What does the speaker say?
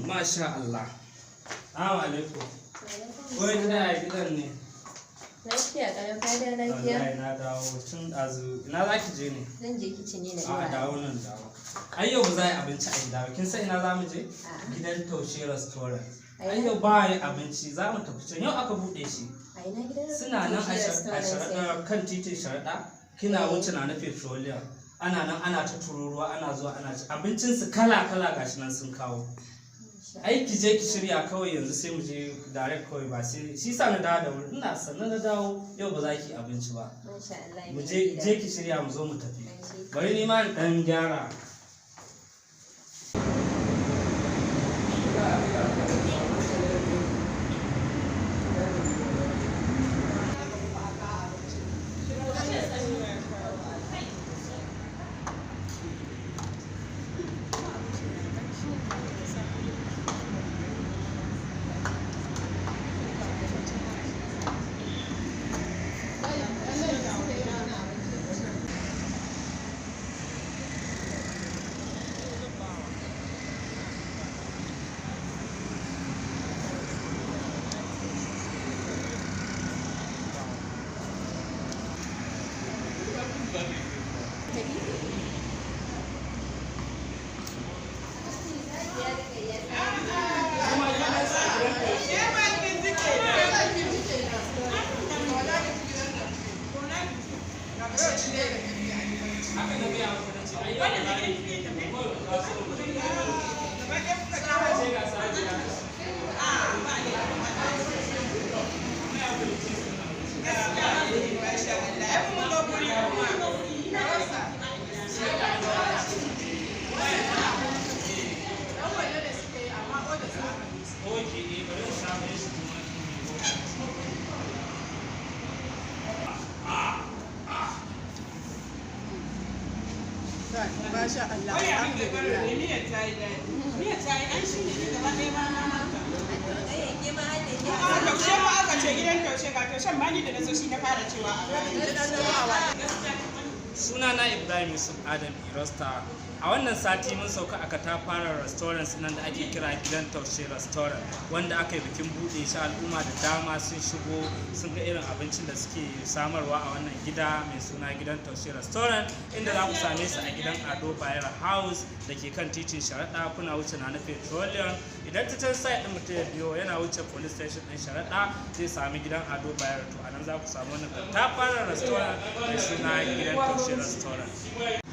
Masha Allah. Assalamu alaikum. Wai ina a gidan ne? Lafiya ƙalau, ka da lafiya? Wallahi na dawo tun ɗazu. Ina za ki je ne? Zan je kicin ne na A ɗora. dawo nan, dawo. Ai yau ba za a yi abinci a gida ba. Kin san ina za mu je? A'a. Gidan Taushe Restaurant. A Ai ina? yau ba a yi abinci, za mu tafi can. Yau aka buɗe shi. A ina gidan Suna nan a Taushe sharaɗa Restaurant? kan titin Sharaɗa. Kina wuce na Petroleum. Ana nan ana ta tururuwa, ana zuwa ana ci. Abincinsu kala kala gashi nan sun kawo. Ai ki je ki shirya kawai yanzu, sai mu je direct kawai, ba sai shi sa na dawo da wuri. Ina sannan na dawo, yau ba za ki yi abinci ba. Masha Allah. Mu Mai je gida. je ki shirya, mu zo mu tafi. Gaishe. Bari ni ma in dan gyara. Haka na gaya maka, na ce ai yau ba za mu yi kawai, mu taso mu je. Ce ga Sadiya. Okay, eh, bari in same shi kuma in yi. Masha Allah, alhamdulillah. Miyar ta yi daɗi. Miyar ta yi an shi ne ni gaba ɗaya ma na manta. Ke ma har da ke. A taushe ma aka ce gidan Taushe, ga taushen ma ni da na so shi na fara cewa a bani. Sunana Ibrahim Yusuf Adam Irosta. A wannan sati mun sauka a katafaren restaurant nan da ake kira Gidan Taushe Restaurant, wanda aka yi bikin buɗe shi. Al'umma da dama sun shigo sun ga irin abincin da suke samarwa a wannan gida mai suna Gidan Taushe Restaurant, inda za ku same su a gidan Ado Bayero House da ke kan titin Sharaɗa, kuna wuce na Petroleum. Idan ta can side ɗin mutum ya biyo, yana wuce police station ɗin Sharaɗa, zai sami gidan Ado Bayero. To a nan za ku samu wannan katafaren restaurant mai suna Gidan Taushe Restaurant.